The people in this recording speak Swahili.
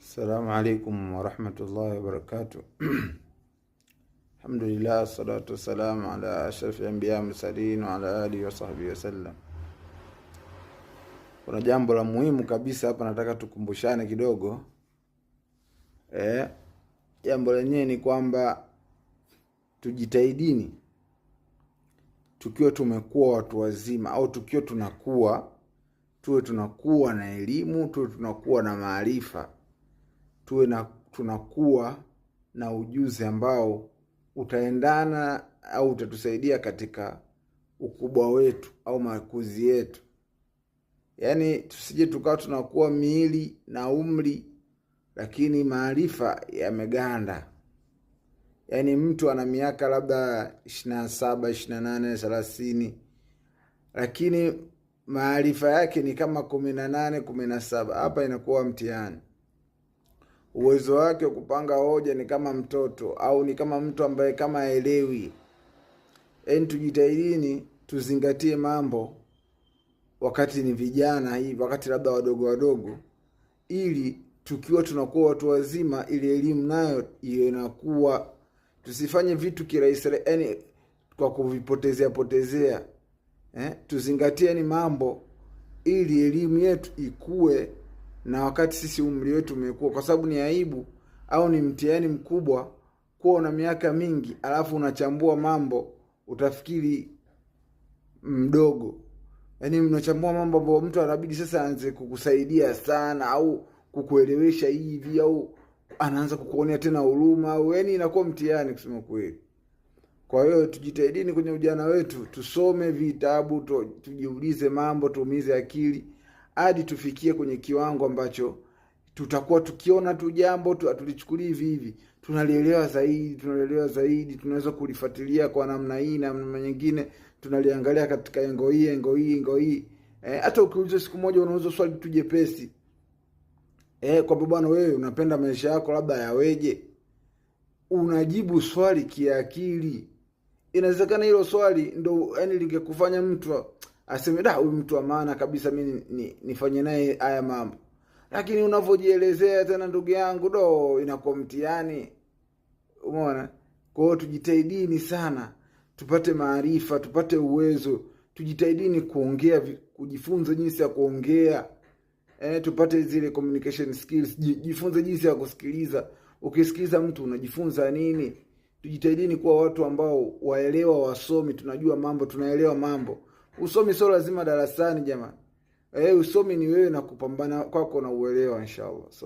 Assalamu alaikum warahmatullahi wabarakatuh. Alhamdulillah, salatu wassalamu ala ashrafi anbiya mursalin wa ala alihi wasahbihi wasallam. Kuna jambo la muhimu kabisa hapa nataka tukumbushane kidogo. Jambo lenyewe ni kwamba tujitahidini tukiwa tumekuwa watu wazima au tukiwa tunakuwa, tuwe tunakuwa na elimu, tuwe tunakuwa na maarifa, tuwe na tunakuwa na ujuzi ambao utaendana au utatusaidia katika ukubwa wetu au makuzi yetu. Yaani tusije tukawa tunakuwa miili na umri, lakini maarifa yameganda. Yaani mtu ana miaka labda 27, 28, 30, lakini maarifa yake ni kama 18, 17. Hapa inakuwa mtihani. Uwezo wake wa kupanga hoja ni kama mtoto au ni kama mtu ambaye kama haelewi. Yaani tujitahidini tuzingatie mambo wakati ni vijana hivi, wakati labda wadogo wadogo, ili tukiwa tunakuwa watu wazima, ili elimu nayo iwe inakuwa. Tusifanye vitu kirahisi, yaani kwa kuvipotezea potezea. Tuzingatie ni mambo ili elimu yetu ikue na wakati sisi umri wetu umekuwa, kwa sababu ni aibu au ni mtihani mkubwa kuwa una miaka mingi alafu unachambua mambo utafikiri mdogo. Yaani unachambua mambo ambayo mtu anabidi sasa aanze kukusaidia sana au kukuelewesha hivi au anaanza kukuonea tena huruma au yaani inakuwa mtihani kusema kweli. Kwa hiyo tujitahidini kwenye ujana wetu, tusome vitabu, tujiulize mambo, tuumize akili hadi tufikie kwenye kiwango ambacho tutakuwa tukiona tu jambo tu hatulichukulii hivi hivi, tunalielewa zaidi, tunalielewa zaidi, tunaweza kulifuatilia kwa namna hii na namna nyingine, tunaliangalia katika engo hii, engo hii, engo hii. Hata ukiuliza siku moja unauliza swali tu jepesi, kwamba bwana, wewe unapenda maisha yako labda yaweje, unajibu swali kiakili. Inawezekana hilo swali ndo yani lingekufanya mtu aseme da, huyu mtu wa maana kabisa, mimi nifanye naye haya mambo. Lakini unavyojielezea tena, ndugu yangu, do inakuwa mtihani. Umeona? Kwa hiyo tujitahidini sana tupate maarifa, tupate uwezo, tujitahidini kuongea, kujifunza jinsi ya kuongea, tupate zile communication skills, jifunze jinsi ya kusikiliza. Ukisikiliza mtu unajifunza nini? Tujitahidini kuwa watu ambao waelewa, wasomi, tunajua mambo, tunaelewa mambo. Usomi sio lazima darasani jamani. Usomi ni wewe na kupambana kwako na uelewa, inshallah.